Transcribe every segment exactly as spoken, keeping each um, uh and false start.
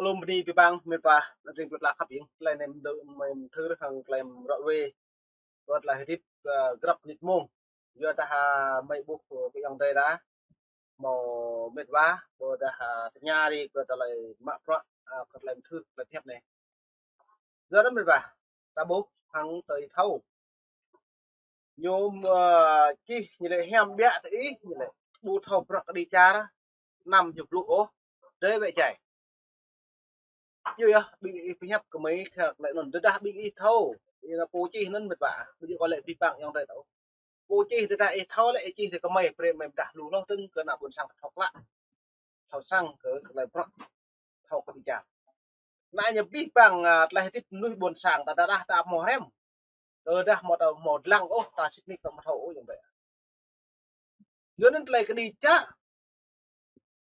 Lŏm bơni abih bang mĕt wa, anŭn tring plơi pla khăp ing, tơlơi anai mơ̆n mơ̆n thâo hăng tơlơi mơ̆n ră ruai. Kơ tơlơi hơdip, ơ, grăp mơnit mông. Yua dah, a, mơi ƀuh, ơ, kơ ayŏng adơi đa. Hmâo mĕt wa, ƀôdah, a, tơña rai kơ tơlơi mă bruă, a, kơ tơlơi mơthưr, tơlơi pơhiăp anai. Yua anŭn mĕt wa, ta ƀuh hăng tơlơi thâo. Ñu, ơ, čih ñu lĕ hiam biă tơ ih, ñu lĕ ƀu thâo bruă kơđi čar, anăm ñu blŭ ôh, dơi wĕ jai. Yua yơh, ƀing ih pơhiăp kơ mơi kơ tơlơi anŭn, tơdah ƀing ih thâo, ih anŭn pô čih anŭn mĕt wa, ƀu djơ̆ kơ lĕ abih bang ayŏng adơi thâo. Pô čih tơdah ih thâo lĕ ih čih tơ kơ mơi, brơi mơi pơdah lu hloh dơ̆ng kơ ană ƀôn sang thâo klă. Thâo săng kơ tơlơi bruă, thâo kơđi čar. Anai ñu abih bang, a, tơlơi hơdip mơnuih ƀôn sang ta, tơdah ta hmâo hrăm. Tơdah hmâo ta hmâo lăng ôh, ta sĭt nik ta hmâo thâo ôh ayŏng adơi. Yua anŭn tơlơi kơđi čar.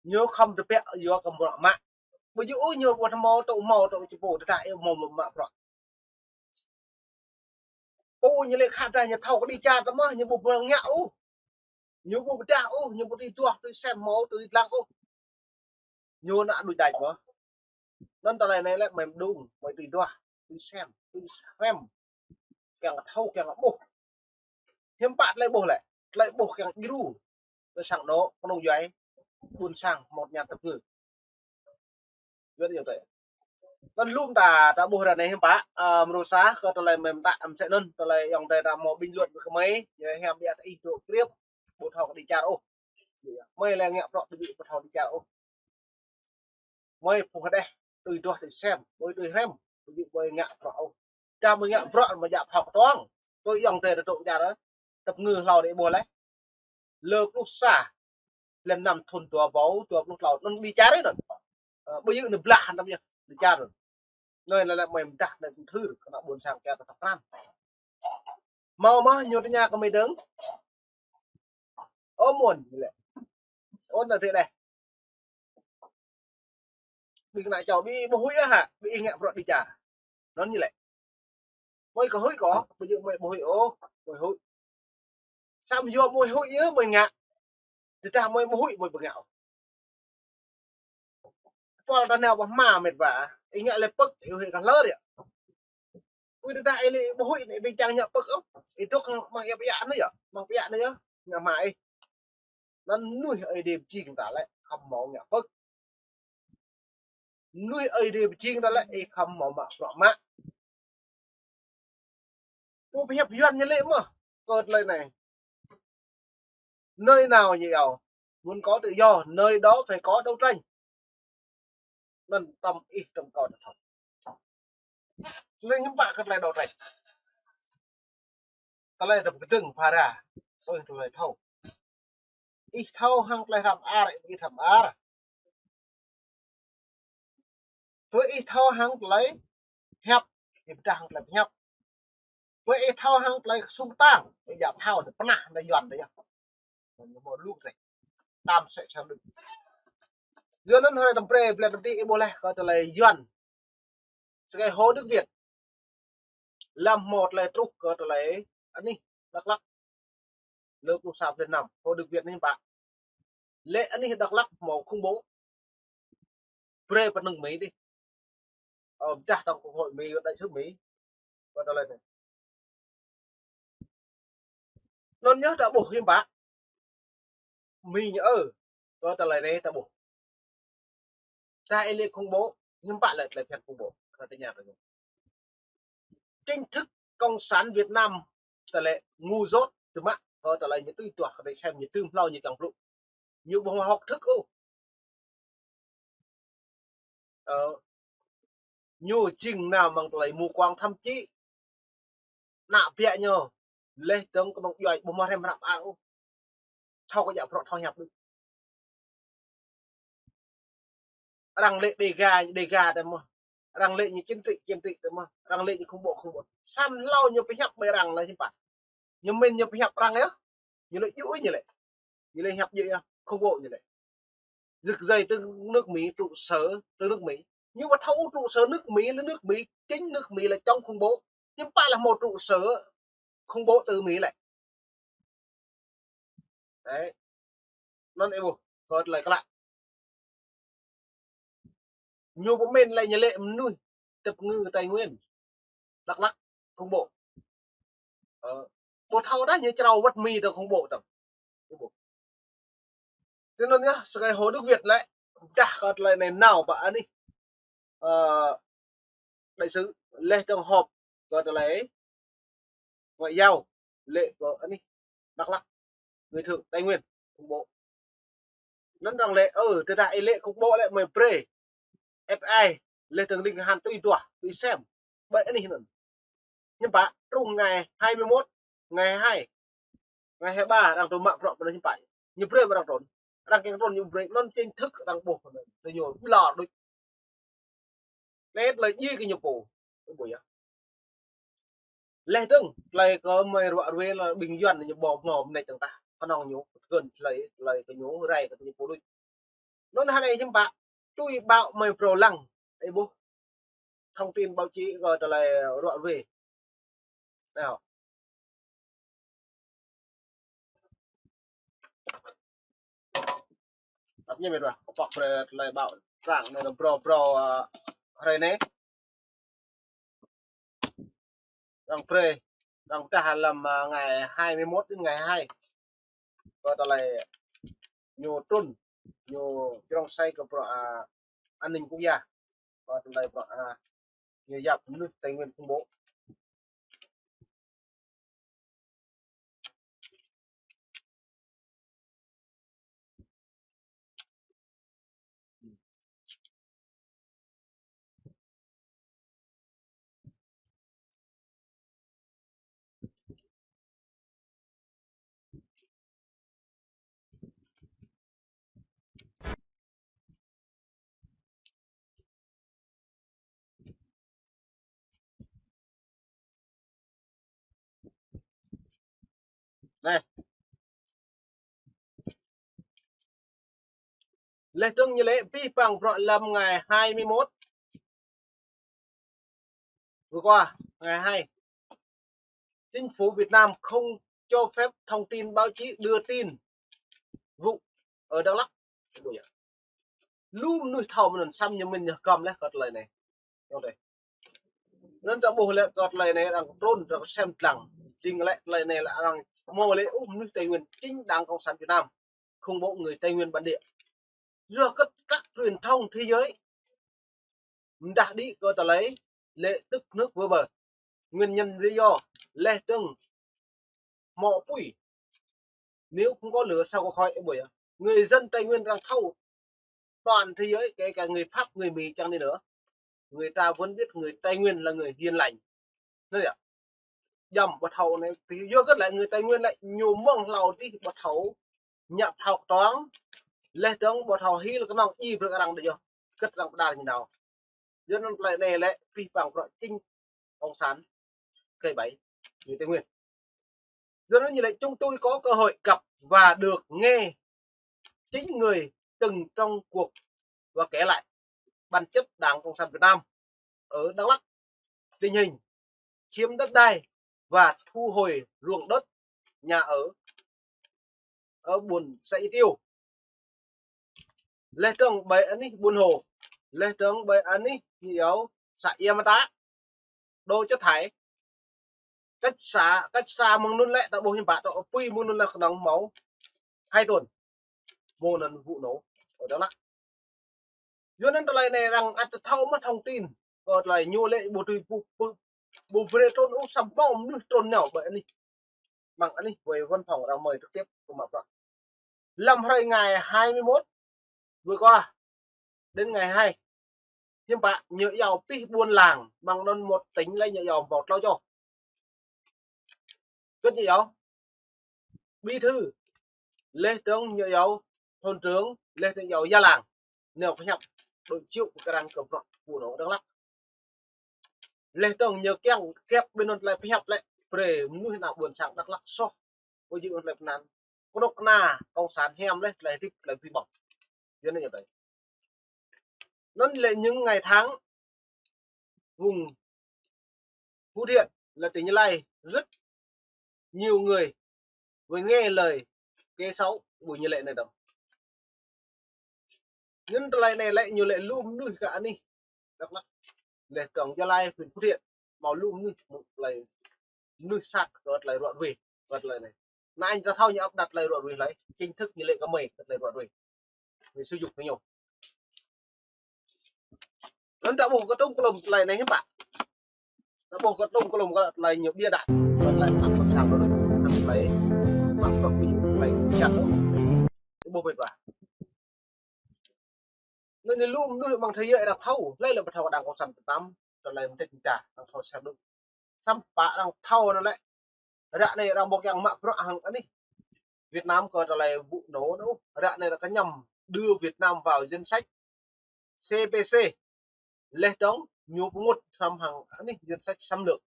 Ñu khŏm tơbiă yua kơ bruă mă. Ƀu djơ̆ ôh ñu ƀu hmâo tŭ hmâo tŭ čơpô tơdah ih hmâo mă bruă. Pô ñu lĕ khă dah ñu thâo kơđi čar tơ mơ̆, ñu ƀu pơngă ôh. Ñu ƀu pơdah ôh, ñu ƀu tui duah, tui sem hmâo, tui lăng ôh. Ñu ană đuaĭ đač mơ̆n. Anŭn tơlơi anai lĕ mơi mơđung, mơi tui duah, tui sem, tui hrăm. Kiăng thâo, kiăng ƀuh. Hiư̆m pă tơlơi ƀuh lĕ, tơlơi ƀuh kiăng djru. Tơlơi sang anŏ, kơnung djuai, ƀôn sang, hmâo tơña tơpơngư. Yua anŭn ayŏng adơi. Anŭn lŏm ta, ta ƀuh ră anai hiư̆m pă, a, mrô sa, kơ tơlơi mơ̆n ta, ăm sĕ anŭn, tơlơi ayŏng adơi ta hmâo bình luận kơ mơi, ñu hiam biă tơ ih dŏ kriăp, ƀu thâo kơđi čar ôh. Mơi lĕ ngă bruă ƀu djơ̆ ƀu thâo kơđi čar ôh. Mơi pơdah, tui duah tui sem, mơi tui hrăm, ƀu djơ̆ mơi ngă bruă ôh. Dah mơi ngă bruă mơi djă phŏk tuang. Tui ayŏng adơi dŏ čar, tơpơngư hlâo đĭ ƀuh lĕ. Lơ pluh sa, blan năm thŭn dua ƀâo, dua pluh klâo, anŭn kơđi čar anŭn. Ơ, ƀu djơ̆ anŭn blah anŭn yơh, kơđi čar anŭn. Anai lĕ lĕ mơi pơdah anai pơthâo kơ ană ƀôn sang kiăng ta thâo krăn. Hmâo mơ̆ ñu tơña kơ mơi dơ̆ng. Ơ mơ̆n, ñu lĕ. Ơ anŭn tơ dih. Ƀing ană čô ƀing ih ƀu huĭ ôh hă, ƀing ih ngă bruă kơđi čar. Anŭn ñu lĕ. Mơi kơ huĭ kơ, ƀu djơ̆ mơi ƀu huĭ ôh, mơi huĭ. Samơ̆ yua mơi huĭ yơh mơi ngă. Tơdah mơi ƀu huĭ mơi ƀu ngă ôh. Pôl ta nao ƀu hmua mĕt wa, ih ngă lĕ pơ̆k, ih huĭ kơ hlơr yơh. Ui tơdah ih lĕ ƀu huĭ anai ƀing čang ngă pơ̆k ôh. Ih dŏ amăng ia pơiă anai yơh, amăng pơiă anai yơh, ngă hmua ih. Anŭn mơnuih Ơi Adai pơjing ta lĕ khŏm hmâo ngă pơ̆k. Mơnuih Ơi Adai pơjing ta lĕ ih khŏm hmâo mă bruă mă. Pô pơhiăp Yuan ñu lĕ mơ̆ kơ tơlơi anai. Nơi nào ñu iâu muốn có tự do, nơi đó phải có đấu tranh. Anŭn tơm ih tơm kâo ta thâo. Tơlơi hiư̆m pă kơ tơlơi đấu tranh. Tơlơi ta pơkơdơ̆ng phara. Ôi, tơlơi thâo. Ih thâo hăng tơlơi hrăm ar, ih hrăm ar. Pơ ih thâo hăng tơlơi pơhiăp, ih pơdah hăng tơlơi pơhiăp. Pơ ih thâo hăng tơlơi kơsŭng kơtang, ih djă phao, ih pơnah, ih Yuan, ih yơh. Ñu hmâo lu rĕ. Tam sĕ sang đưm. Yua anŭn hrơi tơm brơi, blĕ tơm tih, ih ƀuh lĕ kơ tơlơi Yuan. Sơkai Hồ Đức Việt. Lăm hmâo tơlơi truh kơ tơlơi anih Dak Lak. Lơ pluh sa blan năm, Hồ Đức Việt anai hiư̆m pă. Lĕ anih Dak Lak hmâo khủng bố. Brơi pơ nước Mỹ đĭ. Ơ, pơdah tơm quốc hội Mỹ, đại sứ Mỹ. Kơ tơlơi anai. Anŭn yơh ta ƀuh hiư̆m pă. Mơi ñu ơ, kơ tơlơi anai ta ƀuh. Dah ih lĕ khủng bố, hiư̆m pă lĕ tơlơi phiăn khủng bố. Kơ tơña kơ ñu. Chính thức Cộng sản Việt Nam tơlơi ngu dốt, tơma, kơ tơlơi ñu tui duah, kơ tơlơi sem ñu tơm hlâo ñu kiăng blŭ. Ñu ƀu hmâo học thức ôh. Ơ, ñu jing nao amăng tơlơi mù quáng thậm chí ană biă ñu, leh dơ̆ng kơnung djuai ƀu hmâo hrăm hrăm ar ôh. Thâo kơ djă bruă thâo hiăp đôč. Arăng lĕ Đêga, Đêga tơ mơ̆. Arăng lĕ ñu chính trị, chính trị tơ mơ̆. Arăng lĕ ñu khủng bố, khủng bố. Samơ̆ hlâo ñu pơhiăp ƀơi arăng lĕ hiư̆m pă. Ñu mĭn ñu pơhiăp arăng yơh. Ñu lĕ djơ̆ ñu lĕ. Ñu lĕ hiăp djơ̆ yơh. Khủng bố ñu lĕ. Rực rơi từ nước Mỹ, trụ sở từ nước Mỹ. Ñu ƀu thâo trụ sở nước Mỹ là nước Mỹ, chính nước Mỹ là chống khủng bố. Hiư̆m pă lĕ hmâo trụ sở khủng bố từ Mỹ lĕ. Đấy. Anŭn ih ƀuh, kơ tơlơi klă. Ñu pơmĭn lĕ ñu lĕ mơnuih tơpơngư Tây Nguyên, Đắk Lắk, khủng bố. Ơ, ƀu thâo đah ñu črâo wơ̆t Mi tơ khủng bố tơ. Tui anŭn yơh, sơkai Hồ Đức Việt lĕ, đah kơ tơlơi anai nao pơ anih, ơ, đại sứ, leh dơ̆ng họp kơ tơlơi ngoại giao, lĕ kơ anih Đắk Lắk, người thượng Tây Nguyên, khủng bố. Anŭn arăng lĕ, ơ, tơdah ih lĕ khủng bố lĕ mơi brơi F I, leh dơ̆ng ling han tui duah, tui sem. Ƀơi anih anŭn. Hiư̆m pă, truh ngày hai mươi mốt, ngày hai mươi hai, ngày hai mươi ba, arăng tŭ mă bruă pơ anai hiư̆m pă. Ñu brơi arăng trŭn. Arăng kiăng trŭn ñu brơi, anŭn chính thức arăng ƀuh pơ anai. Tơ ñu ƀlŏr đôč. Lĕ tơlơi djai kơ ñu pô. Ơ ƀuh yơh. Leh dơ̆ng, tơlơi kơ mơi ruă ruê lĕ ƀing Yuan ñu ƀơ̆ng hmâo mơneč dơ̆ng tah. Kơnơ̆ng ñu, kơn tơlơi, tơlơi kơ ñu, rai kơ ñu pô đôč. Anŭn hơnai hiư̆m pă, tui ƀao mơi phrâo lăng. Ơ ƀuh. Thông tin báo chí kơ tơlơi ruă ruê. Nao. Tăp ñu mĕt wa, kơ pŏk brơi tơlơi ƀao trang anai, brơi, brơi, ơ, hrơi anai. Arăng brơi, arăng pơdah lăm, ơ, ngày hai mươi mốt đến ngày hai. Kơ tơlơi ñu trŭn, ñu jrong sai kơ bruă, ơ, an ninh quốc gia. Kơ tơlơi bruă, ơ, ñu yap mơnuih Tây Nguyên khủng bố. Anai. Leh dơ̆ng ñu lĕ abih bang bruă lăm ngày hai mươi mốt vừa qua, ngày hai, chính phủ Việt Nam không cho phép thông tin báo chí đưa tin vụ ở Đắk Lắk. Lu mơnuih thâo mơ̆n anŭn, samơ̆ ñu mĭn ñu hơgăm leh kơ tơlơi anai. Anŭn ta ƀuh lĕ kơ tơlơi anai arăng trŭn, arăng sem lăng. Jing lĕ tơlơi anai lĕ arăng hmâo lĕ, ơ, mơnuih Tây Nguyên chính Đảng Cộng sản Việt Nam khủng bố người Tây Nguyên bản địa. Yua kơ các truyền thông thế giới mơdah đĭ kơ tơlơi lĕ tức nước vỡ bờ. Nguyên nhân lý do leh dơ̆ng hmâo apui. Nếu không có lửa sao có khói, ơ ƀuh yơh. Người dân Tây Nguyên arăng thâo, toàn thế giới, kể cả người Pháp, người Mỹ chăng đi nữa, người ta vẫn biết người Tây Nguyên là người hiền lành. Anŭn yơh. Djăm ƀu thâo anai, yua kơ lĕ người Tây Nguyên lĕ ñu mơ̆ng hlâo adih ƀu thâo ñă phao kơtuang, leh dơ̆ng ƀu thâo hil kơnơ̆ng djai brơi arăng đôč yơh. Kơt arăng pơđar ñu nao. Yua anŭn tơlơi anai lĕ abih bang bruă chính Cộng sản kơi bai người Tây Nguyên. Yua anŭn ñu lĕ chúng tôi có cơ hội gặp và được nghe chính người từng trong cuộc và kể lại bản chất Đảng Cộng sản Việt Nam ở Đắk Lắk, tình hình chiếm đất đai và thu hồi ruộng đất, nhà ở ở buôn xã Ia Tiêu. Leh dơ̆ng ƀơi anih Buôn Hồ, leh dơ̆ng ƀơi anih ñu yua xã Ia Mơta, đổ chất thải. Cách xa, cách xa mơ̆ng anŭn lĕ ta ƀuh hiư̆m pă, ta apui mơ̆ng anŭn lĕ kơnơ̆ng hmâo hai tuần. Mơ̆ng anŭn vụ nổ ở Đắk Lắk. Yua anŭn tơlơi anai arăng ăt thâo mơ̆ thông tin. Kơ tơlơi ñu lĕ ƀu tui ƀu, ƀu, ƀu brơi trŭn ôh, samơ̆ mơnuih trŭn nao ƀơi anih. Mơ̆ng anih ƀơi văn phòng arăng mơi trực tiếp kơ mă bruă. Lăm hrơi ngày hai mươi mốt vừa qua đến ngày hai, hiư̆m pă ñu yua abih buôn làng, mơ̆ng anŭn một tỉnh lĕ ñu yua hmâo klâo čô. Kơt ñu yua bí thư, leh dơ̆ng ñu yua thôn trưởng, leh dơ̆ng yua già làng. Nao pơhiăp đôi triệu kơ arăng kơ bruă ƀu nao Đắk Lắk. Leh dơ̆ng ñu kiăng kĕp ƀing anŭn tơlơi pơhiăp lĕ brơi mơnuih ană ƀôn sang Đắk Lắk soh. Ƀu djơ̆ tơlơi pơanăn. Kơnuk kơna Cộng sản hiam leh tơlơi hơdip tơlơi phi ƀơ̆ng. Yua anŭn yơh đơi. Anŭn lĕ những ngày tháng vùng Phú Thiện là tỉnh Gia Lai, rất nhiều người vừa nghe lời kẻ xấu ƀu ñu lĕ anai dơ̆ng. Anŭn tơlơi anai lĕ ñu lĕ lu mơnuih kơ anih Dak Lak, lĕ dŏng Gia Lai, huyện Phú Thiện, hmâo lu mơnuih, mơnuih sat kơ tơlơi ră ruai, kơ tơlơi anai. Anai ta thâo ñu áp đặt tơlơi ră ruai lĕ, chính thức ñu lĕ kơ mơi kơ tơlơi ră ruai. Mơi sử dụng kơ ñu. Anŭn ta ƀuh kơ tŭm klŏm tơlơi anai hiư̆m pă. Ta ƀuh kơ tŭm klŏm kơ tơlơi ñu bịa đặt. Kơ tơlơi áp đặt sang đó. Tơlơi áp đặt ví dụ tơlơi jăk đó. Ta ƀuh ƀĕ ƀă. Anŭn ñu lu mơnuih amăng thế giới arăng thâo, lĕ lĕ ƀu thâo kơ đảng cộng sản Việt Nam, tơlơi mơdrĕč mơda, arăng thâo sat đôč. Samơ̆ arăng thâo anŭn lĕ, ră anai arăng ƀu kiăng mă bruă hăng anih Việt Nam kơ tơlơi vụ nổ anŭn, ră anai arăng kơñăm đưa Việt Nam vào danh sách C P C. Lĕ dŏng ñu pơngot hrŏm hăng anih danh sách xâm lược.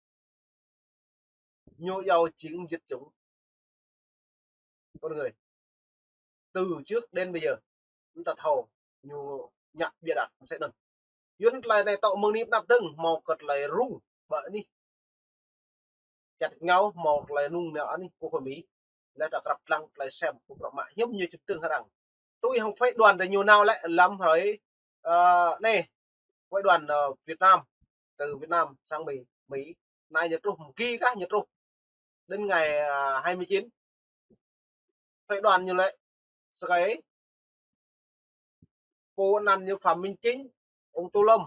Ñu iâu chiến diệt chủng con người. Từ trước đến bây giờ, anŭn ta thâo ñu ngă bịa đặt mơsĕ anŭn. Yua anŭn tơlơi anai tŏ mơ̆ng anai pơ anăp dơ̆ng hmâo kơ tơlơi rŭng ƀơi anih čăt rơngiao, hmâo tơlơi rŭng nao anih kơ khối Mi. Lĕ ta krăp lăng tơlơi sem kơ bruă mă hiư̆m ñu čem tơ̆ng hăng arăng. Tui hăng phái đoàn tơ ñu nao lĕ lăm hrơi, ơ, anai, phái đoàn, ơ, Việt Nam, từ Việt Nam sang Mi, Mi, anai ñu truh, mơ̆ng gih kah ñu truh. Đến ngày, à, hai mươi chín, phái đoàn ñu lĕ, sơkai, pô anăn ñu Phạm Minh Chính, ông Tô Lâm,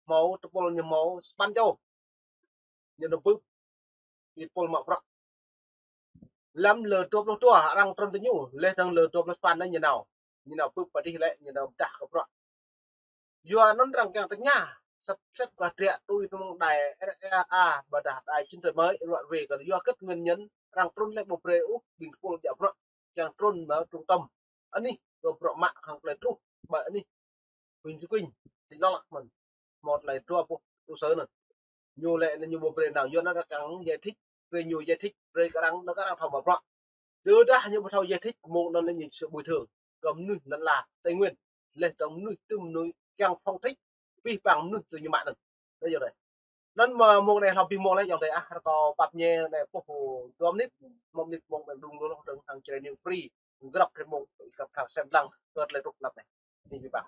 hmâo tơpul ñu hmâo sapăn čô. Ñu nao bưp, ƀing tơpul mă bruă. Lăm lơ dua pluh dua, arăng trŭn tơ ñu, lĕ dơ̆ng lơ dua pluh sapăn anai ñu nao. Ñu nao bưp pơ adih lĕ, ñu nao pơdah kơ bruă. Yua anŭn arăng kiăng tơña, săp sĕp kơ hơdră tui tơmơ̆ng đài R E A, ƀôdah đài Chính Thời Mới, ră ruai kơ yua hơget nguyên nhân, arăng trŭn lĕ ƀu brơi ôh, ƀing tơpul djă bruă, kiăng trŭn mơ̆ trung tâm. Anih, kơ bruă mă hăng tơlơi truh, ƀơi anih. Huỳnh Dư Quỳnh, tỉnh Đắk Lắk mơ̆n. Hmâo tơlơi dua pluh trụ sở anŭn. Ñu lĕ anŭn ñu ƀu brơi nao, yua anŭn arăng kiăng giải thích, brơi ñu giải thích, brơi kơ arăng, nao kơ arăng thâo mă bruă. Tơdah ñu ƀu thâo giải thích, mơ̆ng anŭn lĕ ñu sẽ bồi thường kơ mơnuih lăn la Tây Nguyên. Lĕ dŏng mơnuih tŭm mơnuih kiăng phong thích, abih bang mơnuih tui ñu mă anŭn. Anŭn yơh anai. Anŭn mơ̆ mông anai hlâo abih mông lĕ ayŏng adơi ah, rơkâo pap ñe anai pơh dua mơnit, mông mơnit mông ƀing đung lu lŏh dơ̆ng hăng Jrai News Free, grăp rĭm mông, grăp thâo sem lăng, kơ tơlơi truh anăp anai. Anai abih bang.